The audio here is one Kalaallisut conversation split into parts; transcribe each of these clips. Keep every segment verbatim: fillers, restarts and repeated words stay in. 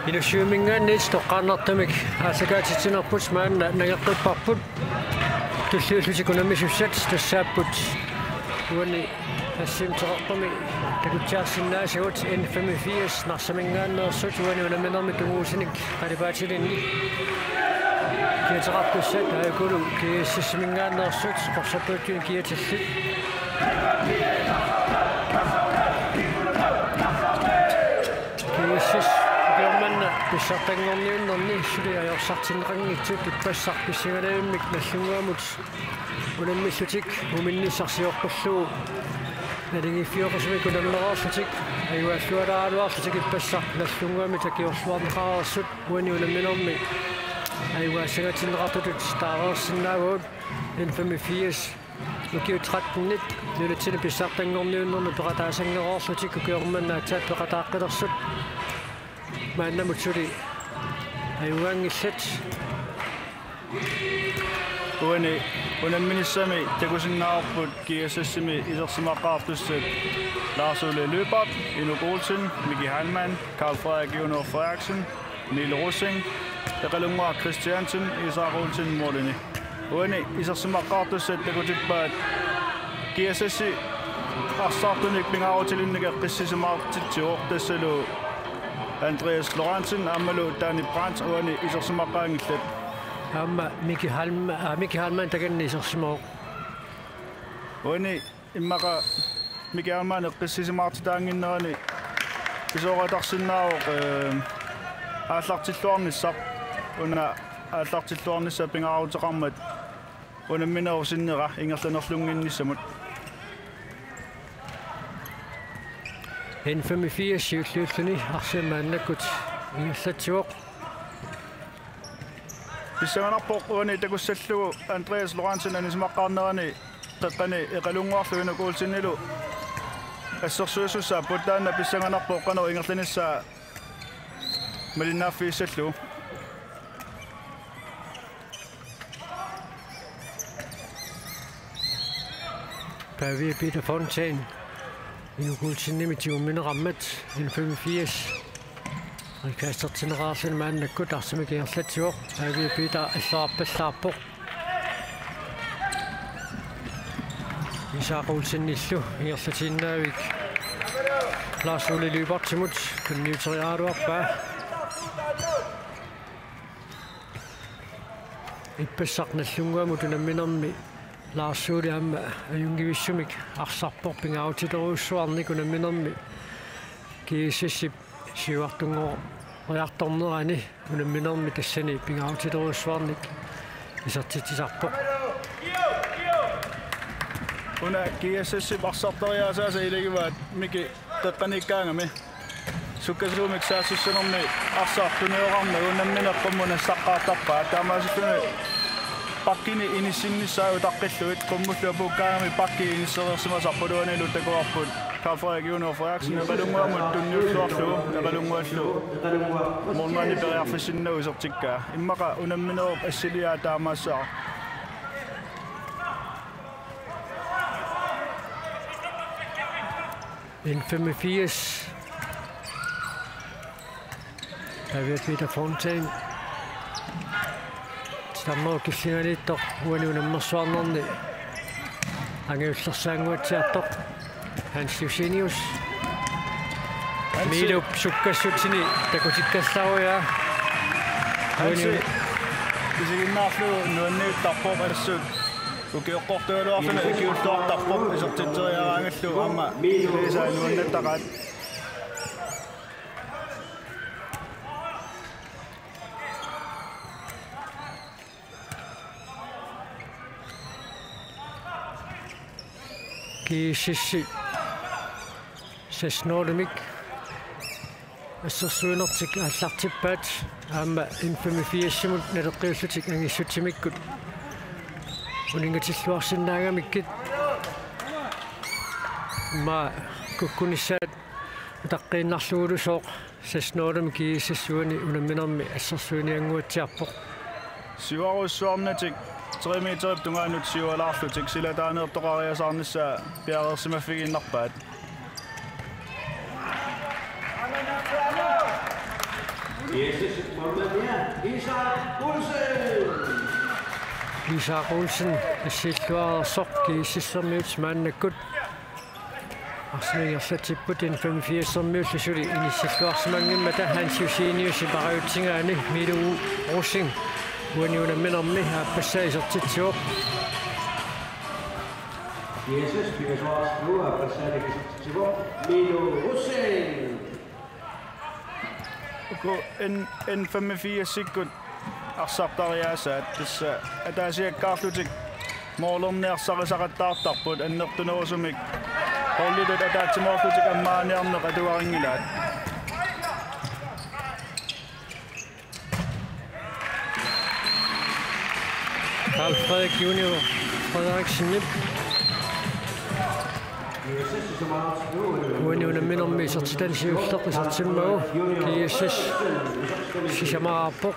Inussivimminngaanniit toqqaannartumik aallakaatitsinerput maanna nangeqqipparput. Tulliullutik unammisussat tassaapput uani assimi teqeqqumi takutsiarsinnaasagut N femogfirs Narsaminngaanneersut, uani unamminermi tunguusinik qalipaatilinnik kiateqartussat, taakkuupput G S S-iminngaanneersut, Qorsorpaatsuup kiatillit. G S S ukioq manna pissartanngorniunnerni suli ajorsartinneqanngitsut ippassaq pissangalivimmik Nagdlunguamut unammillutik muminnissarsioqqullugu naligiiffioqisumik unammereerlutik ajuallualaaraluarlutik ippassaq Nagdlunguamit akiorluarneqareersut, uani unamminermi ajugaassangatinneqartutut taareersinnaavagut. N femogfirs ukiut trettenit nunatsinni pissartanngorniunnerni peqataasanngereerlutik ukioq manna aatsaat peqataaqqilersut maannamut suli ajugaanngillat. Uani unamminissami takusinnaavarput G S S-imi isersimaqqaartussat Lars Ole Lyberth, Inuk Olsen, Miki Heilmann, Karl Frederik Junior Frederiksen, Niel Rosing, Eqalunnguaq Kristiansen, Isak Olsen målini. Uani isersimaqqaartussat takutippaat G S S-i arsartunik pingaarutilinnik eqqissisimaartitsivoq, tassalu Andreas Lorentzen aammalu Danny Brandt uani isersimaqqaanngillat. Aamma Miki Heilm-, aa, Miki Heilmann takanna isersimavoq. Uani immaqa Miki Heilmann eqqissisimaartitaannginnerani pisooqatarsinnaavoq, ee, aallartilluarnissaq. Una aallartilluarnissaq pingaaruteqarmat unamminerup sinnera ingerlanerlunnginnissamut. N femogfirs siulliulluni arsamik maannakkut ingerlatsivoq. Pissanganarpoq uani takussallugu Andreas Lorentzen anisimaqqaarnerani qeqqani Eqalunnguarlu Inuk Olsenilu assersuisussaapput, taanna pissanganarpoq qanoq ingerlanissaa malinnaaffigissallugu. Pavia Peter Fontaine Inuk Olsenimit tigummineqarmat N femogfirs rikaastertinneqarluni maannakkut arsamik ingerlatsivoq. Pavia Peter allorarpallaarpoq. Isak Olsenillu ingerlatiinnaavik Lars Ole Lyberthimut tunniuteriaraluarpaa. Ippassaq Nagdlunguamut unamminermi Lars Ole aamma ajunngivissumik arsarpoq pingaarutilerujussuarnik unamminermi G S S-ip siuartunngoriartornerani unamminermi tassani pingaarutilerujussuarnik isertitsisarpoq. Una G S S-ip arsartariaasaasa ilagivaat Miki qeqqaniikkaangami. Sukkasuumik saassussanermi arsaq tunioraarmat unammineq qummut nassaqqaartarpaa. Taamaasilluni bakkini inissinnissaat utaqqillugit, qummullu apuukkaangami bakki inissereersimasarput, uanilu takuarput Karl Frederik Junior Frederiksen Eqalunnguamut tunniulluarlugu, Eqalunnguallu målmandi periarfissinnagu isertikkaa. Immaqa unamminerup assiliaa taamaassaaq. N femogfirs. Pavia Peter Fontaine. Titarnerup killinganiittoq uani unammersuarnerni angajullersaannguatsiartoq. Hans Josenius. Hansi. Miilup sukkassutini takutikkallarujaa. Hansi. Uani isiginnaarlugu nuanniuttarpoq, assut ukioqqortugaluarluni ikiulluartarpoq, isertitseriaraangallu aamma ilisaa nuannattaqaat. G S S seks nul-imik assersuinertik aallartippaat, aamma N femogfirs-imut naleqqiullutik angissutsimikkut uninngatilluarsinnaagamikkit. Immaqa kukkunissaat Utaqqiinnarlugu seks nul-imik GSS-ip uani unamminermi assersuiniannguatsiarpoq. Siuarujussuarnatik tre meterip tungaanut siualaarlutik silataaneertoqariasaarnissaa piareersimaffigiinnarpaat. Isak Olsen, Isak Olsen, assilluarsoq GSS-ermiut maannakkut. Arsenal ingerlatsipput N femogfirs-ermiullu suli inissilluarsimanngimmata. Hans Josenius ipariutsigaani Milo Rosing uani unamminermi aappassaa isertitsivoq. GSS pingasoorarsigu aappassaa isertitsivoq Milo Rosing. Uku N-, N femogfirs-ikkut arsartariaasaat tassa ataasiakkaarlutik målerniarsarisaqattaartarput annertunerusumik holditut ataatsimoorlutik ammaaniarneq atuarinngilaat. Carl Frederik Junior Frederiksenip uani unamminermi isertitani siulleq isertimmagu GSS sisamaraarpoq.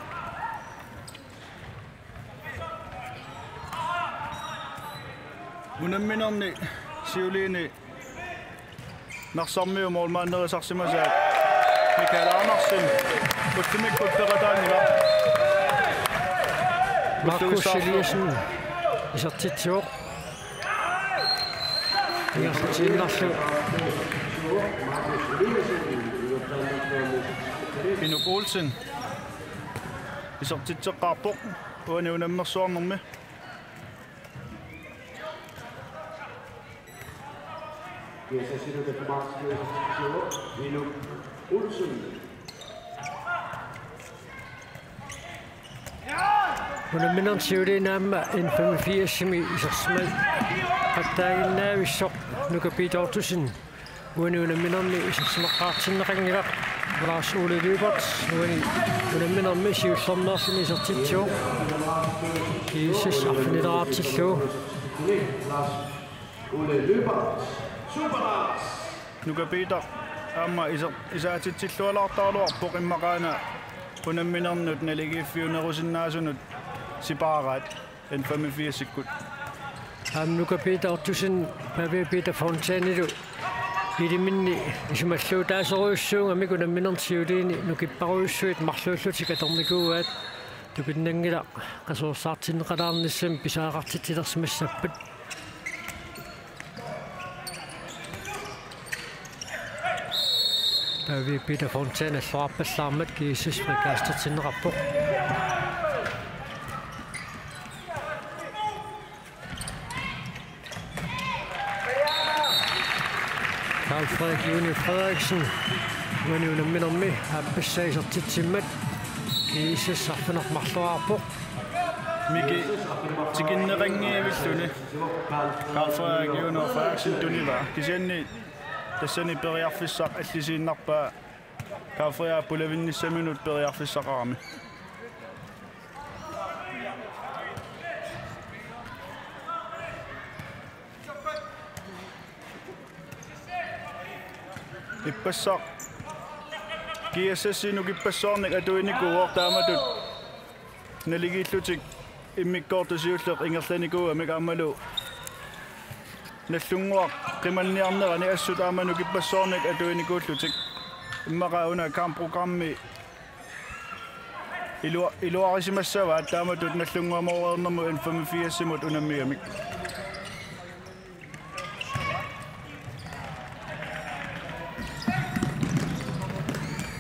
Unamminerni siuliini Narsarmiut målmanderisarsimasaat Michael Andersen ullumikkut peqataanngilaq. Markus Eliassen isertitsivoq. Ingerlatiinnarlugu Inuk Olsen isertitseqqaarpoq uani unammersuarnermi. Unamminerni siuliini aamma N femogfirs-imi isersimaqqattaaginnaavissoq Nuka Peter Ottosen uani unamminermi isersimaqqaartinneqanngilaq. Lars Ole Lyberth uani unamminermi siullermeerluni isertitsivoq. GSS arfinileraartillugu. Nuka Peter aamma iser-, isaatitsillualaartaraluarpoq immaqaana unamminernut naligiiffiunerusinnaasunut sipaaraat N femogfirs-ikkut. Aamma Nuka Peter Ottosen Pavia Peter Fontanilu iliminni isumalluutaasorujussuugamik unamminerni siuliini nukipparujussuit marluullutik atornikuuaat tupinnanngilaq qasuersaartinneqalaarnissami pisariaqartitsilersimassappat. Pavia Peter Fontana alluarpallaarmat GSS frikastertinneqarpoq. Carl Frederik Junior Frederiksen uani unamminermi aappassaa isertitsimmat GSS arfineq-marloraarpoq. Miki tikinneqanngivilluni Carl Frederik Junior Frederiksen tunivaa. Kisianni tassani periarfissaq allisiinnarpaa Carl Frederik pulavinnissaminut periarfissaqarami. Ippassaq GSS-ip nukippassuarnik atuinikuuvoq taamatut. Naligiillutik immikkoortut siulleq ingerlanikuugamik aammalu Nagdlunguaq qimanniarnerani assut aamma nukippassuarnik atuinikuullutik. Immaqa una kampprogrammi ilua-, iluarisimassavaat taamatut Nagdlunguamooreernermut N femogfirs-imut unammigamik.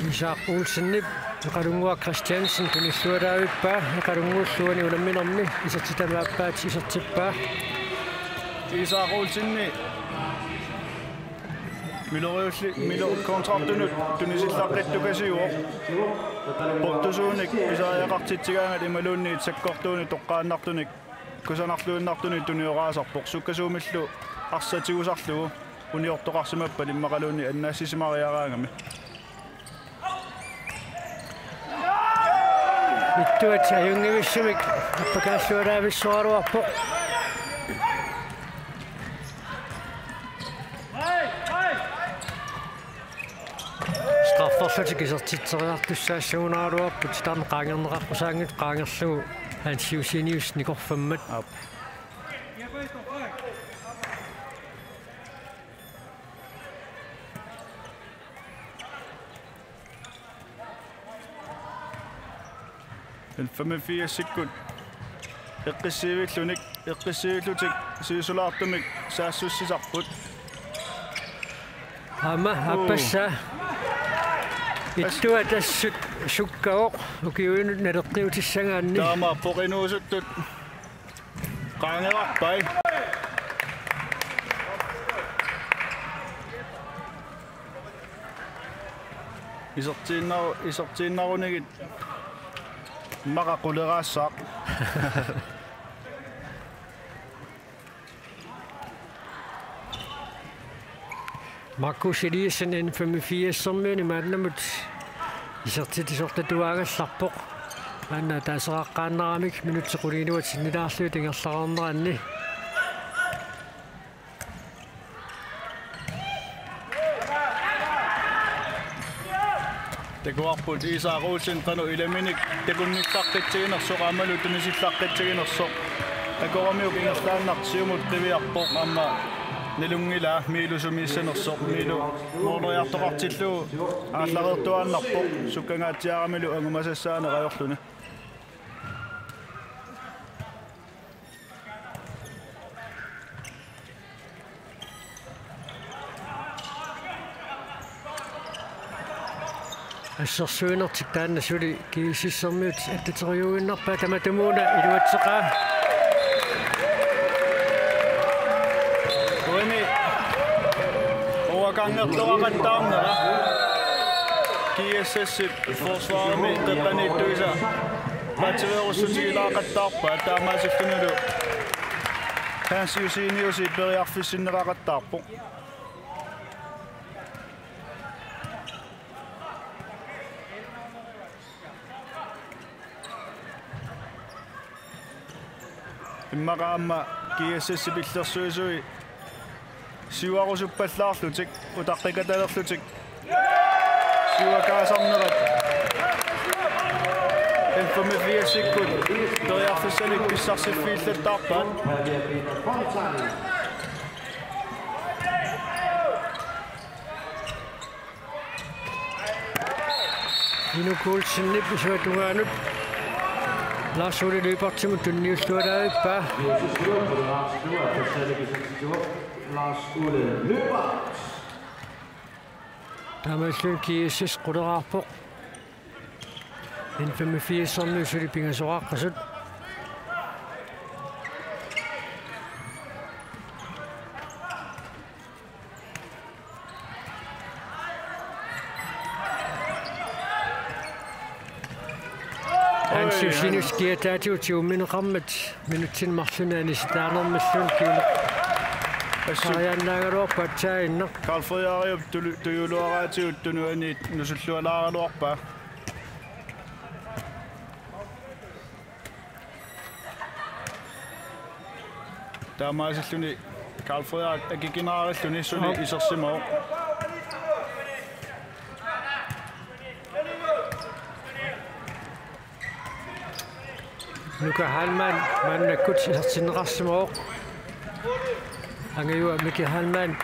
Isak Olsenip Iqalunnguaq Christiansen tunillualaavippaa, Iqalunnguullu uani unamminermi isertitami aappaat isertippaa. Isak Olsenip miloriulli-, milo-, kontraktinut tunisillaqqittukasiuvoq. Portusuunik pisariaqartitsigaangat imaluunniit sakkortuunik toqqaannartunik kusanarluinnartunik tunioraasarpoq, sukkasuumillu arsaq tigusarlugu uniortoqarsimappat immaqaluunniit annaassisimariaraangami. Ittuat ajunngivissumik appakaallualaavissoraluarpoq. Atik isertitseriartussaassagunaraluarput, titarneq qaangerneqaqqusaanngitsoq qaangerlugu Hans Josenius nikorfammat. Aap. N femogfirsikkut eqqissivillutik, eqqissivillutik sivisulaartumik saassussisarput. Aamma, uu, aappassaa. Ittuat assut sukkavoq ukiuinut naleqqiutissagaanni. Taamaappoq, inuusuttut qaangerarpai. Isertiinnaru-, isertiinnarunigit immaqa quleraassaaq. Markus Eliassen N femogfirsermiuni maannamut isertitsisartatuaagallarpoq. Maanna taaseraqqaannaramik minutsit qulingiluat sinnilaarlugit ingerlareerneranni. Takuarput Isak Olsen qanoq ilaminik takunnillaqqitsiginersoq aammalu tunisillaqqitsiginersoq. Akoramiuk ingerlaannaq siumut qiviarpoq, aamma nalunngilaa Miilu sumiissanersoq. Miilu moorleriartoqartillugu aallareertuaannarpoq, sukkangaatsiaramilu angumasassaaneq ajorluni. Assersuinertik taanna suli GSS-ermiut attateriuinnarpaat, tamatumuuna iluatseqaa. Uimi uakangertoqaqattaarnera GSS-ip forsvarimi qeqqaniittuisa paatsiveerussutigilaaqattaarpaat, taamaasillunilu Hans Joseniusi periarfissinneqaqattaarpoq. Immaqa aamma GSS-ip illersuisui siuarusuppallaarlutik, utaqqikatalerlutik siuakaasarnerat N femogfirsikkut periarfissanik pissarsiffigillattaarpaat. Inuk Olsenip isuata tungaanut Lars Ole Lyberthimut tunniulluarpaa. Lars Ole Lyberth. Taamaalilluni GSS quleraarpoq. N femogfirsermiut suli pingasoqaqqasut. Hans Josenius kiataatigut siummineqarmat minutsini marlunni anisitaanermilluunniit kiuna. Assut. Ariannaagaluarpoq aatsaannguaq. Karl Frederiup tulu-, tujuluaraatigut tunuaniit nusullualaaraluarpaa. Taamaasilluni Karl Frederik akikineraarilluni suli isersimavoq. Nuka Heilmann maannakkut isertinneqarsimavoq. Angajua Miki Heilmann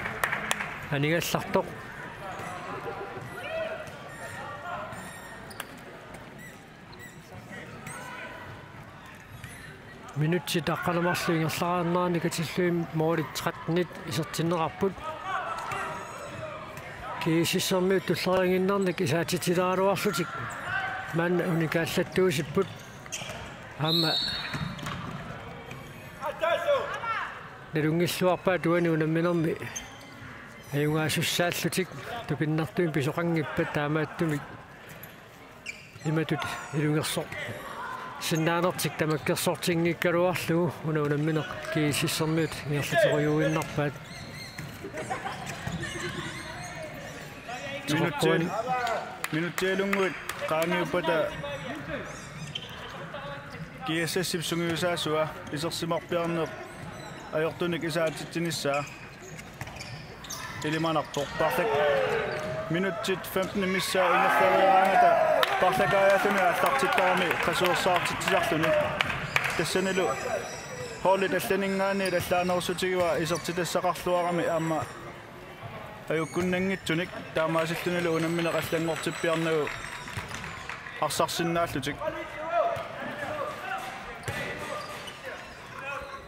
anigallartoq. Minutsit aqqaneq-marluk ingerlareerneranni katillugit målit tretten isertinneqarput. GSS-ermiut tulleriiginnarnik isaatitsileraluarlutik maanna unikaallattuusipput. Aamma nalunngilluarpaat uani unamminermi ajugaasussaallutik, tupinnartumik pisoqanngippat taamaattumik imatut ilungersorsinnaanertik tamakkersortinngikkaluarlugu una unammineq GSS-ermiut ingerlaterujuinnarpaat. Minutsi-, minutsialunnguit qaangiuppata GSS-ip sungiusaasua isersimarpiarneq ajortunik isaatitsinissaa ilimanarpoq. Tarlak-, Minutsit femten missaa ingerlareeraangata parlakaajalluni aallartittarami qasuersaartitsisarluni. Tassanilu holdit allaninngaanniit allaanerussutigivaa isertitassaqarluarami aamma ajukkunnanngitsunik, taamaasillunilu unammineq allanngortippiarnagu arsarsinnaallutik.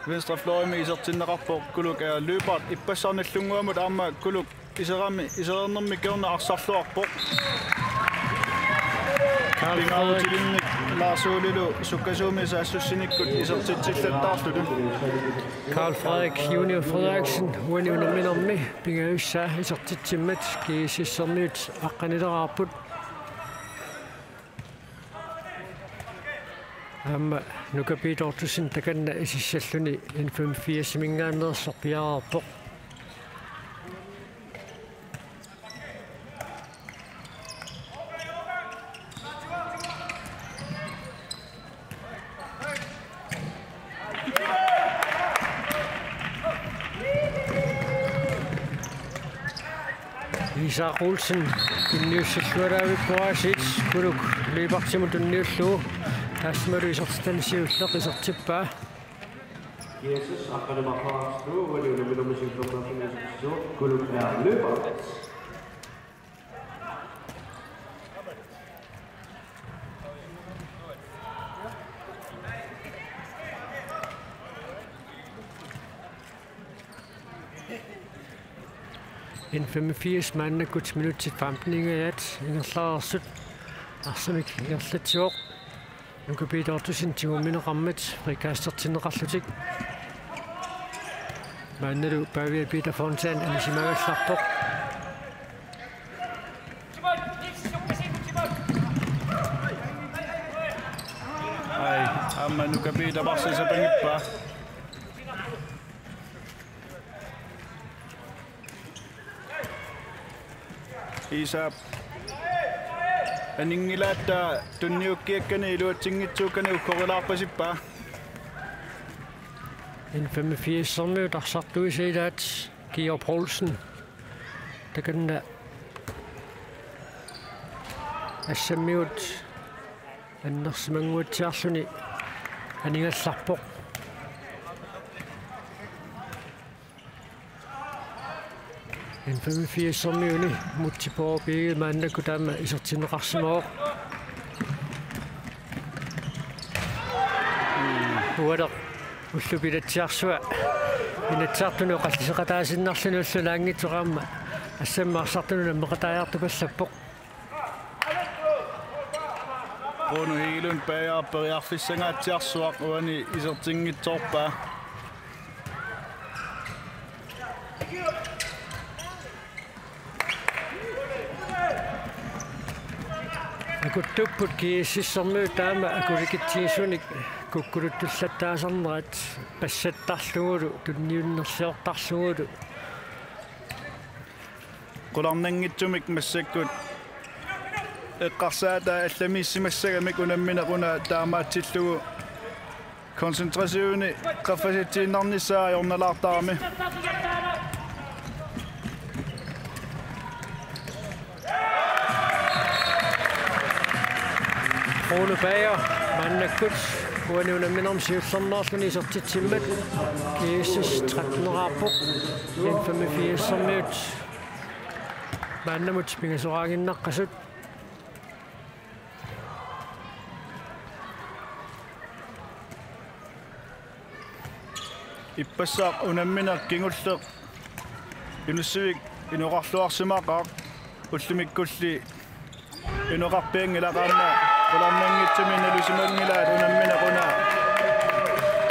Venstre fløjimi isertinneqarpoq Kuluk Air Lyberth, ippassaq Nallunnguamut aamma Kuluk iserami, isereernermi kingorna arsarluarpoq. Karl Frederik. Pingaarutilinnik Lars Olelu sukkasuumik saassussinikkut isertitsillattaarluni. Karl Frederik Junior Frederiksen, uani unamminermi pingajussaa isertitsimmat G S S-ermiut aqqanileraarput. Aamma Nuka Peter Ottosen takanna isissalluni N femogfirsiminngaanneersoq piareerpoq. Isak Olsen tunniussilluaraavipput aasiit Kuluk Lyberthimut tunniullugu, taassumalu isertitani siulleq isertippaa. G S S aqqaneq-marluk, uani unamminermi siullermeerluni isertitsisoq Kuluk Air Lyberth. N femogfirs maannakkut minutsit femten ingajaat ingerlareersut arsamik ingerlatsivoq. Nuka Peter Ottosen tigummineqarmat frikastertinneqarlutik. Maannalu Pavia Peter Fontaine anisimagallarpoq. Ai, aamma Nuka Peter Barsi sapangippaa. Isak. Aninngilaatta tunniukkiakkani iluatsinngitsuukkani uggorilaarpasippaa. N femogfirsermiut arsartuisa ilaat Georg Poulsen. Takanna assammigut annersimannguatsiarluni anigallarpoq. N femogfirsermiuni Mutsi Poorpiigi maannakkut taama isertinneqarsimavoq. Ualeq ullup ilatsiarsua Inatsisartuni oqalliseqataasinnarluni ulloq naanngitsoq aamma assammik arsartunut unammeqataajartupallappoq. Bruno Hegelund Bager periarfissanngaatsiarsuaq uani isertinngitsoorpaa. Akuttupput G S S-ermiut taama akulikitsigisunik kukkuluttullattaasarnerat passattarlugulu tunniunnerliortarlugulu. Qularnanngitsumik massakkut eqqarsaata allamiissimassagamik unammineq una taamaatsillugu koncentrationi qaffasitsiinnarnissaa ajornalaartarami. Rune Bager maannakkut uani unamminermi siullermeerluni isertitsimmat G S S tretten-eraarpoq, N femogfirsermiut maannamut pingasoraannginnaqqasut. Ippassaq unammineq kingulleq Inussivik inoqarluarsimaqaaq, ullumikkulli inoqarpianngilaq aamma qularnanngitsumik nalusimanngilaat unammineq una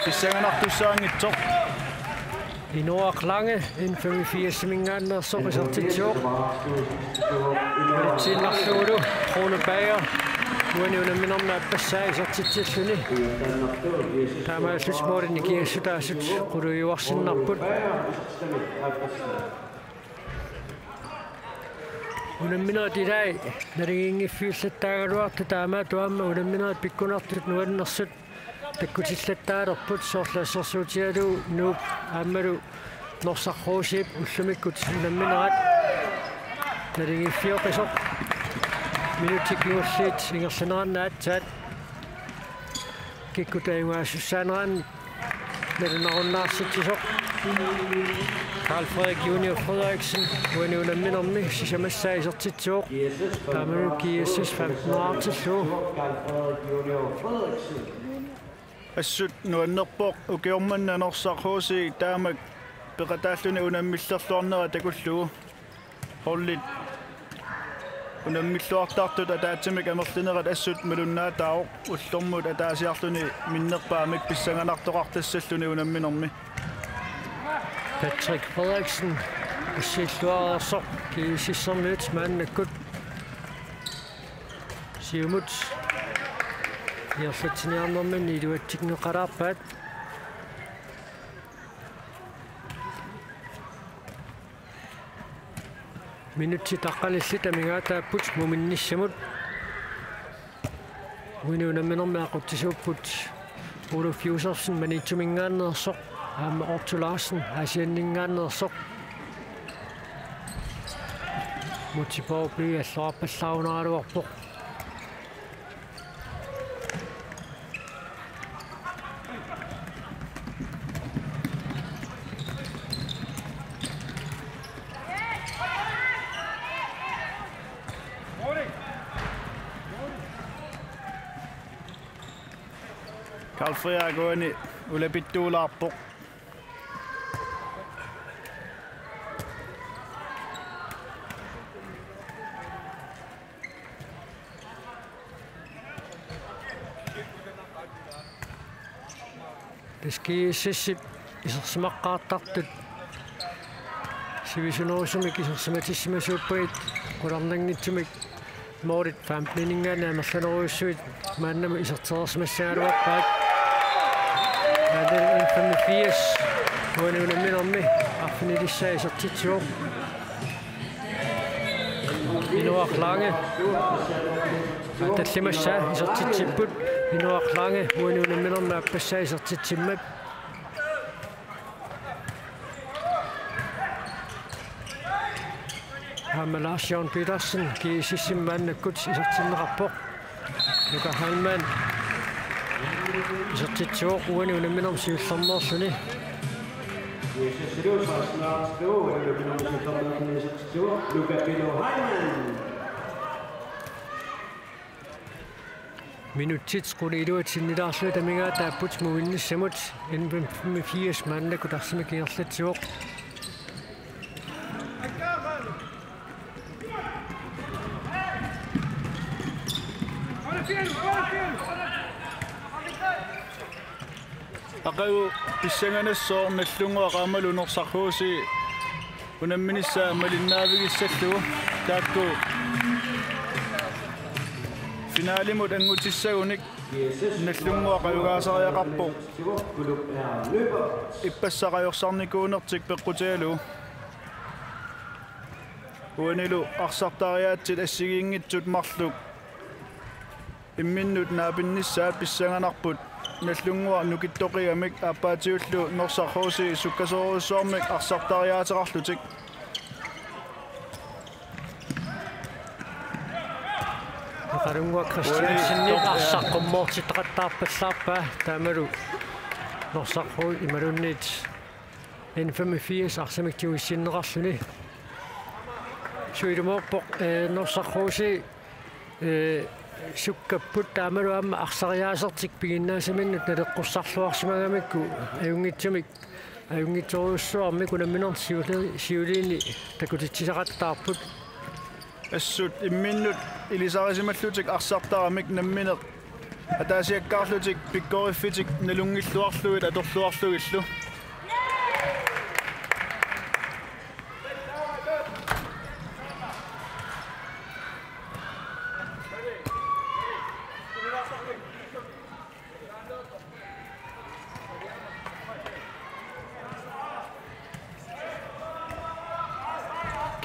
pissanganartussaanngitsoq. Inoaq Lange, N femogfirsiminngaanneersoq, isertitsivoq. Malitsiinnarlugulu Rune Bager uani unamminermi aappassaa isertitsilluni. Taamaalillutik målinik nikingassutaasut qulujuarsinnarput. Unamminerit ilaat naligiinngiffigillattaagaluartut, taamaattoq aamma unamminerit pikkunartut nuannersut takkutillattaalerput, soorlu assersuutigalugu Nuup aammalu Norsaq Rosip ullumikkut unamminerat. Naligiiffioqisoq. Minutsit kingulliit ingerlaneranni aatsaat kikkut ajugaasussaaneraanni nalunarunnaarsitsisoq Carl Frederik Junior Frederiksen uani unamminermi sisamassaa isertitsivoq. Taamani G S S femten-erartillugu. Assut nuannerpoq ukioq manna Norsaq H C taamak peqataalluni unammillerluarnera takullugu. Holdit unammilluartartut ataatsimik amerlinerat assut malunnaataavoq, ullormut ataasiarluni minnerpaamik pissanganartoqartassalluni unamminermi. Patrick Frederiksen assiilluareersoq G S S-ermiut maannakkut siumut ingerlatsiniarnerminni iluatsinneqalaarpaat. Minutsit aqqanillit amigaataapput muminnissamut. Uani unamminermi aqutsisuupput Oluf Josefsen Maniitsuminngaanneersoq aamma Otto Larsen Aasianninngaanneersoq. Mutsi Poorby alloqarpallaarunaraluarpoq. Carl Frederik uani ulapittuulaarpoq. Tassa G S S-ip isersimaqqaartartut sivisunerusumik isersimatissimasuuppagit, qularnanngitsumik målit femten-inik amerlanerujussuit maannamut isertereersimassagaluarpaat. Aallarlutik N femogfirs uani unamminermi arfinilissaa isertitsivoq. Inoaq Lange. Tallimassaa isertitsipput. Inoaq Lange uani unamminermi aappassaa isertitsimmat. Aamma Lars Jørgen Petersen G S S-imi maannakkut isertinneqarpoq. Nuka Heilmann isertitsivoq uani unamminermi siullermeerluni. Minutsit quli iluatsinnilaarlugit amigaataapput muminnissamut, N femogfirs maannakkut arsamik ingerlatsivoq. Aqagu pissanganassaaq Nagdlunguaq aammalu Norsaq H C unamminissaa malinnaavigissallugu, taakku finalimut angutissagunik Nagdlunguaq ajugaasariaqarpoq ippassaq ajorsarnikuunertik peqqutigalugu. Uanilu arsartariaatsit assigiinngitsut marluk imminnut naapinnissaat pissanganarput, Nagdlunguaq nukittoqigamik aappaatigut Norsaq H C sukkasoorujussuarmik arsartariaateqarlutik. Naqalunguaq Christiansenip arsaq qummoortittaqattaarpallaarpaa, taamalu Norsaq H C imaluunniit N femogfirs arsamik tigusiinnarluni. Suilumoorpoq, eh, Norsaq H C, eh, sukkapput taamalu aamma arsariaasertik piginnaasaminnut naleqqussarluarsimagamikku ajunngitsumik, ajunngitsorujussuarmik unamminermi siuli-, siuliini takutitsisaqattaarput. Assut imminnut ilisarisimallutik arsartaramik nammineq ataasiakkaarlutik pikkoriffitik nalunngilluarlugit atorluarlugillu.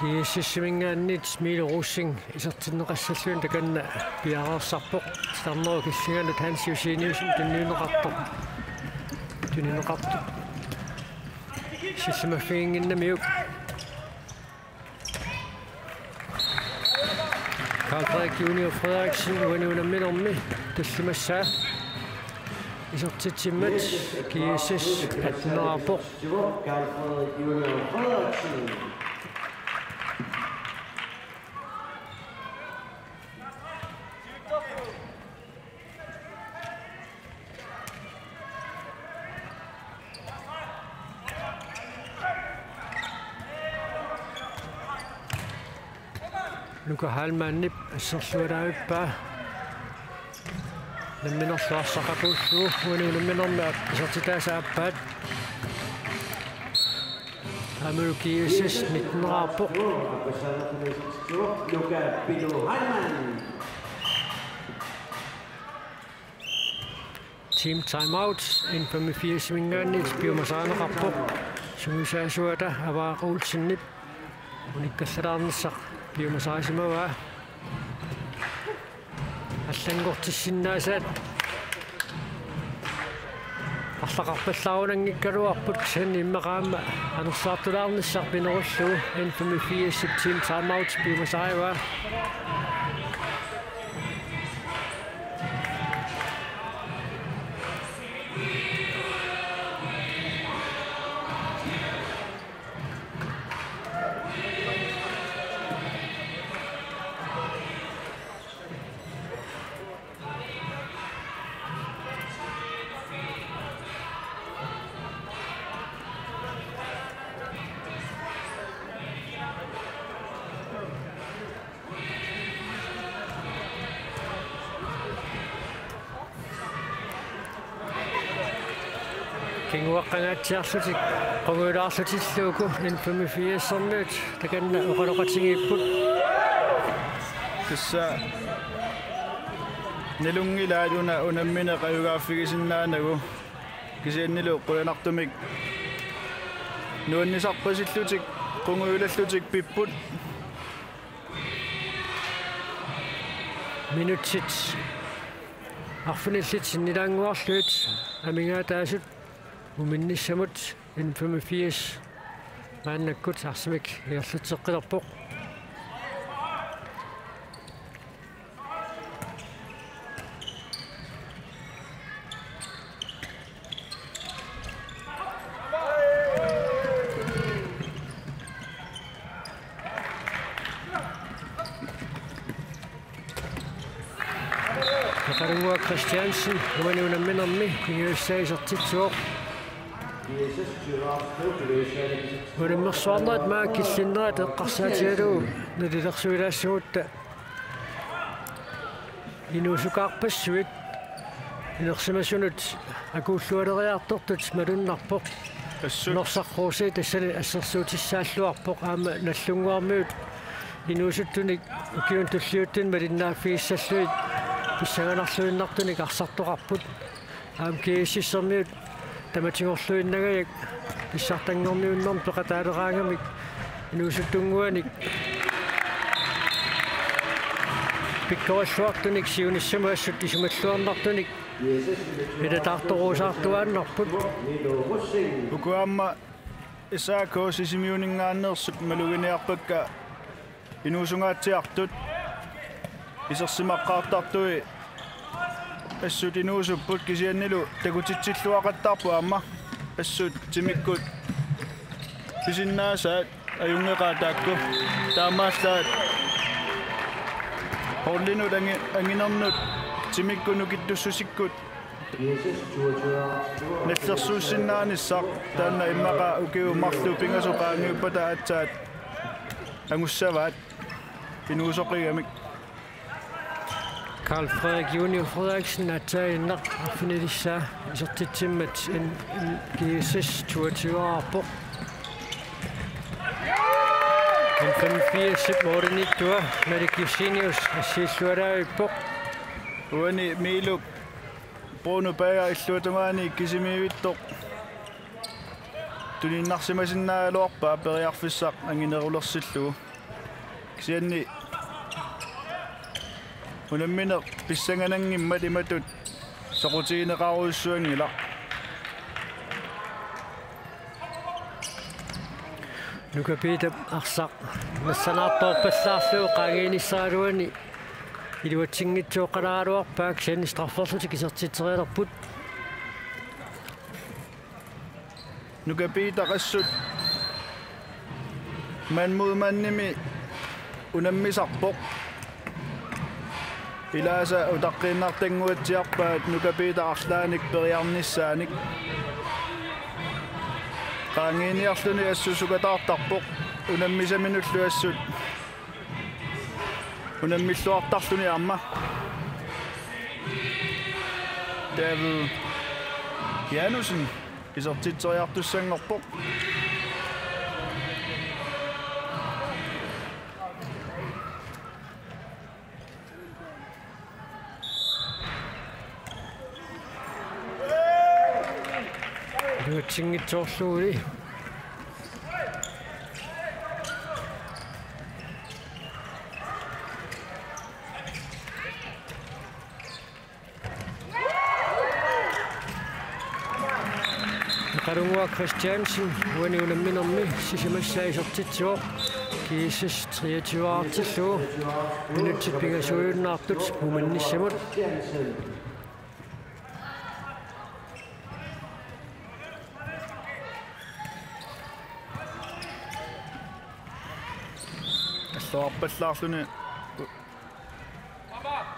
G S S-iminngaanniit Milo Rosing isertinneqassalluni takanna piareersarpoq, titarnerup killinganut Hans Joseniussen tunniunneqartoq. Tunniunneqartoq. Sillimaffiginnginnamiuk. Carl Frederik Junior Frederiksen uani unamminermi tallimassaa isertitsimmat G S S atteneraarpoq. Nuka Heilmannip assersualaavippaa. Unamminerlu arsaq aquullugu uani unamminermi isertitaasa aappaat. Aammalu G S S nitten-eraarpoq. Team timeout, N femogfirs-iminngaanniit piumasarineqarpoq. Sungiusaasuata Avaaq Olsenip unikkallalaarnissaq piumasarisimavaa. Allanngortissinnaasaat arlaqarpallaarunanngikkaluarput, kisianni immaqa aamma anersaartulaarnissaq pinerullugu N femogfirs-ip team timeout piumasarivaa. Kinguaqqangaatsiarlutik qungujulaarlutillu uku N femogfirs-ermiut takanna oqaloqatigiipput. Tassa nalunngilaat una unammineq ajugaaffigisinnaanagu, kisiannili qujanartumik nuannisarpasillutik qungujulallutik pipput. Minutsit arfinillit sinnilaannguarlugit amigaataasut uminnissamut N femogfirs maannakkut arsamik ingerlatseqqilerpoq. Peqalunnguaq Christiansen uani unamminermi kinguassaa isertitsivoq. Unammersuarnerit maanna killinnerat eqqarsaatigalugu nalilersuilaassagutta inuusukaarpassuit inersimasunut akuullualeriartortut malunnarpoq. Assut. Norsaq Rose tassani assersuutissaalluarpoq, aamma Nagdlunguarmiut inuusuttunik ukiuni tulliuttuni malinnaaffigissallugit pissanganarluinnartunik arsartoqarput. Aamma G S S-ermiut tamatigorluinnagajak pissartanngorniunnermik peqataaleraangamik inuusuttunnguanik pikkorilluartunik siunissamut assut isumalluarnartunik ilataartoruusaartuaannarput. Uku aamma S A K Sisimiuninngaanneersut maluginiarpakka inuusungaatsiartut. Isersimaqqaartartui assut inuusupput, kisiannilu takutitsilluaqattaarput aamma assut timikkut pisinnaasaat ajunngeqaat taakku. Taamaallaat hollinut angi-, anginernut timikkut nukittussusikkut nallersuussinnaanissaq taanna immaqa ukiut marluk pingasut qaangiuppata aatsaat angussavaat inuusoqigamik. Carl Frederik Junior Frederiksen aatsaaginnaq arfinilissaa isertitsimmat N-, N-, G S S toogtyve-eraarpoq. N femogfirs-ip målimiittua Malik Josenius assiillualaavippoq. Uani Miilup Bruno Bager illuatungaani kisimiivittoq tuniinnarsimasinnaagaluarpaa periarfissaq anginerulersillugu. Kisianni unammineq pissangananngimmat imatut soqutigineqarujussuanngilaq. Nuka Piitap arsaq nassanaartoorpallaarlugu qaangiinissaraluani Iluatsinngitsooqqalaaraluarpaat, kisianni strafferlutik isertitserialerput. Nuka Piitaq assut mand mod mandimi unammisarpoq. Ilaasa utaqqiinnartannguatsiarpaat Nuka Piitaq arlaannik periarnissaanik. Qaangiiniarluni assut sukataartarpoq. Unammisaminullu assut unammilluartarluni aamma. David Janussen isertitseriartussanngorpoq. Iluatsinngitsoorluguli. Eqalunguaq Christiansen uani unamminermi sisamassaa isertitsivoq. G S S treogtyve-artillugu minutsit pingasuujunnaartut muminnissamut. Alluarpallaarluni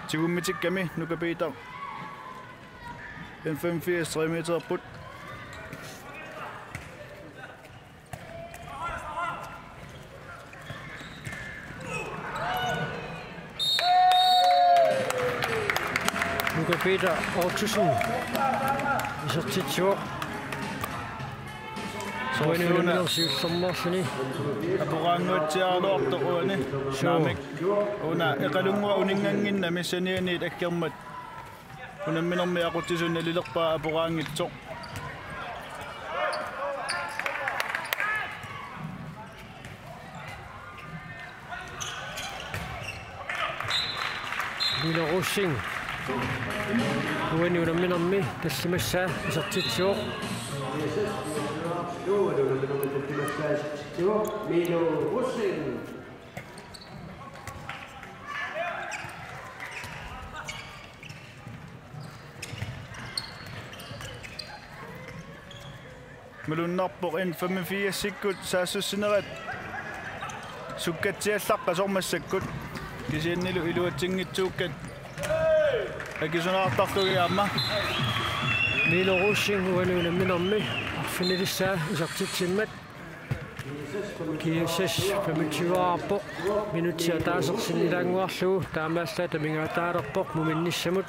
tigummitikkami Nuka Piitaq. N femogfirs tre meterput. Nuka Peter Ottosen isertitsivoq. Soorluuna uani unamminermi siullermeerluni aporaannguatsiaraluartoq uani. Suu. Naamik. Una Eqalunnguaq uninnganngimmat sanianiit akkermat unamminermi aqutsisut nalilerpaat aporaanngitsoq. Milo Rosing uani unamminermi tallimassaa isertitsivoq. Milo Rosing. Malunnarpoq N femogfirsikkut saassussinerat sukkatsiallaqqasoq massakkut, kisiannilu iluatsinngitsuukkat akisunaartarlugit aamma. Milo Rosing uani unamminermi arfinilissaa isertitsimmat. G S S femogtyve-arpoq, minutsit ataaseq sinnilaannguarlugu, taamaallaat amigaataalerpoq muminnissamut.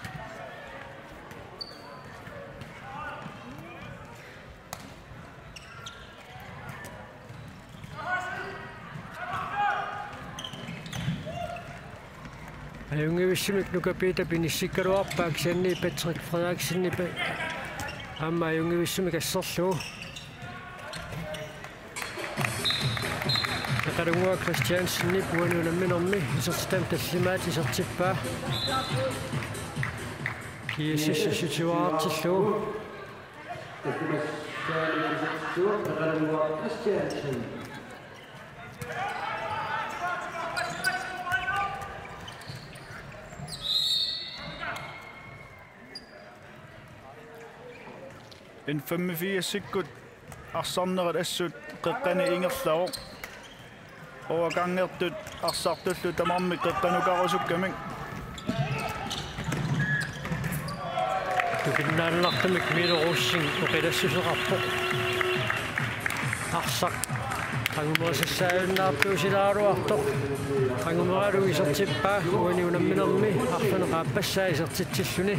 Ajunngivissumik Nuka Peter pinissikkaluarpaa, kisianni Patrick Frederiksenip aamma ajunngivissumik asserlugu. Eqalunnguaq Christiansenip uani unamminermi isertitami tallimaat isertippaa. G S S syvogtyve-artillugu. N femogfirsikkut arsarnerat assut qeqqani ingerlavoq. Overgangertut arsartullu tamarmik qeqqanukarusukkamik. Tukinnaannartumik Milo Rosing oqilassuseqarpoq. Arsaq qangumerisassaajunnartuusilaaraluartoq. Qangumeralu isertippaa uani unamminermi arfineq-aappassaa isertitsilluni.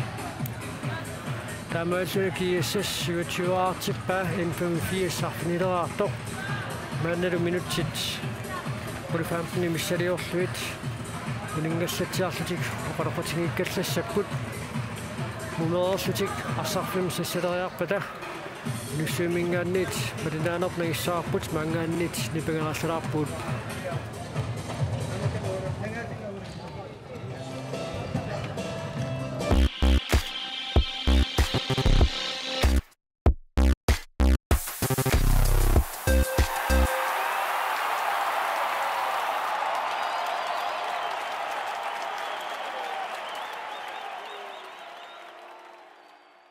Taamaalilluni G S S syvogtyve-artippaa N femogfirs arfinileraartoq. Maannalu minutsit hundrede femten missiliorlugit uninngallatsiarlutik oqaloqatigiikkallassapput. Mumereerlutik arsarfimmi sassaleriarpata Inussivimminngaanniit malinnaanerngissavarput, maanngaanniit nipangerallalaarpugut.